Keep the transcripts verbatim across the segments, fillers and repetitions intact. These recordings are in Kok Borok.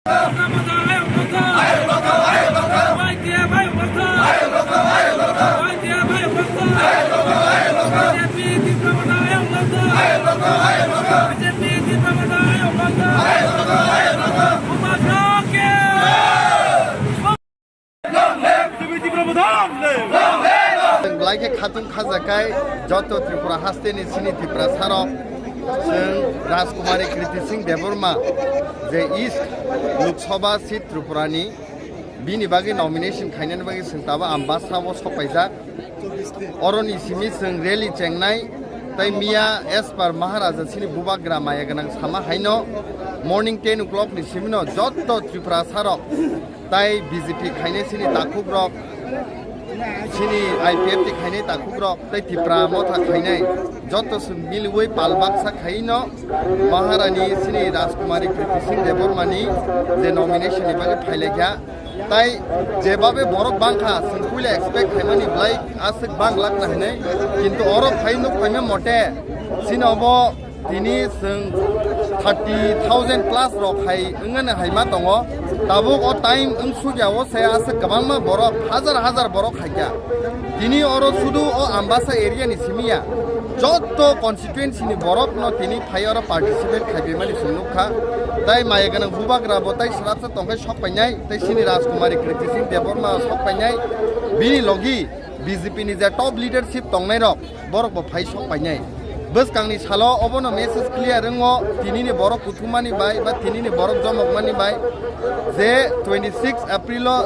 Belai khe khatung khajakai joto Tripura hasteni sini Tiprasarok, chwng Rajkumari Kriti Singh Debbarma je East Lok Sabha seat Tripurani, bini bagwi nomination khainani bagwi chwng tabo Ambasa o sokpaijak. Oroni simi chwng rally chengnai, tei miya as per Maharaja sini bubagra maya gwnang sama haino morning ten o'clock ni simino joto Tiprasarok tai B J P khainai sini takhukrok, sini I P F T khainai takhukrok, tei Tipra Motha khainai joto chwng miliwi pal baksa khaino Maharani sini Rajkumari Kriti Singh Debbarmani je nomination ni bagwi phailaikha. Tai jebabe borok bangkha, chwng puila expect khaimani belai aswk bang lakna hinwi, kintu oro phai nuk phaima mote chini obo tini chwng thirty thousand plus rok hai wngmani hai ma tongo. Tabuk o time wngsukya o se aswk kwbangma borok, hajar hajar borok khaikha. Tini oro sudu o Ambasa area ni simi ya, jotto constituency ni borok no tini phai oro participate khaiphaimani chwng nukha. Tai maya gwnang bubagra bo tai srapsa tongkhai sok painai, tei sini Rajkumari Kriti Singh Debbarma sok painai, bini logi B J P ni je top leadership tongnai rok, borok bo phai sok painai. Bwskangni salo obono message clear wngo, tinini borok kuthumani bai ba tinini borok jomokmani bai je twenty six April o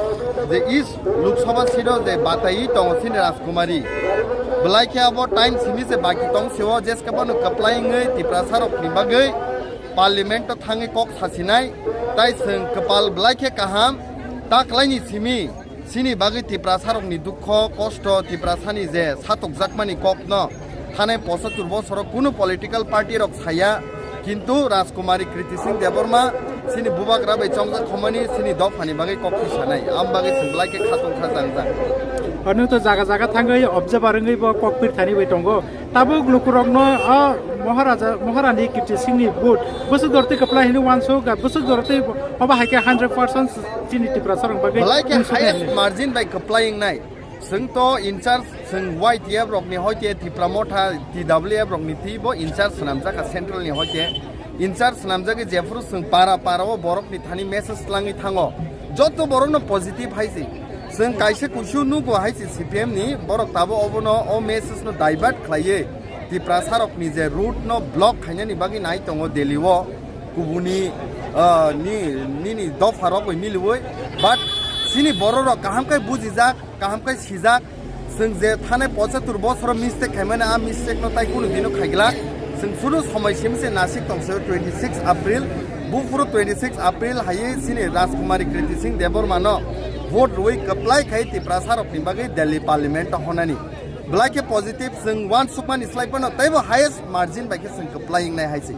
je East Lok Sabha seat o je bataiwi tongo sini Rajkumari. Belai khe abo time simi se baki tong sio, jeske bono kwplai wngwi Tiprasa rokni bagwi parliament o thangwi kok sasinai, tai chwng kwpal belai khe kaham, ta kwlaini simi. Chini bagwi Tiprasarokni dukho, kosto, Tiprasani je satokjakmani kokno thanai pochatur bosoro kunu political party rok saya, kintu Rajkumari Kriti Singh Debbarma chini bubagra bai chongjak khomani chini dophani bagwi kok khe sanai, am bagwi chwng belai khe khatungkha jangjak. Ano to jaga jaga thangwi observer wngwi bo kok phir thani bai tongo. Tabuk lukurokno o Maharaja, Maharani Kirti Singhni vote bwswk dortwi kwplai hwnwi uansuk, bwswk dortwi obo hai khe hundred percent chini Tiprasarok bagwi Belai khe uansuknai highest hwnwi. Margin bai kwplai wngnai. Chwng to in charge, chwng Y T F rokni hoite Tipra Motha, T W F rokni twi bo in charge swnamjak kha central ni hoite. In charge swnamjagwi jephuru chwng para para o borokni thani message twlangwi thango. Joto borokno positive hai se. Chwng kaisa kuisu nugo hai se C P M ni, borok tabo obono o message no divert khlaiwi Tiprasarokni je route no block khainani bagwi nai tongo Delhi o, kubuni, ah, ni, nini dopha rok bai miliwi. But chini borok rok kaham khe bujijak, kaham khe sijak, chwng je thanai pochatur bosoro mistake khaimani, a mistake no tai kunu dino khaiglak. Chwng suru somoi simi se nasik tongse twenty six April, buphuru twenty six April hai chini Rajkumari Kriti Singh Debbarma no vote rwi kwplai khai Tiprasa rokni bagwi Delhi Parliament o honani. Belai khe positive chwng uansukmani slai phano teibo highest margin bai khe chwng kwplai wngnai hai se.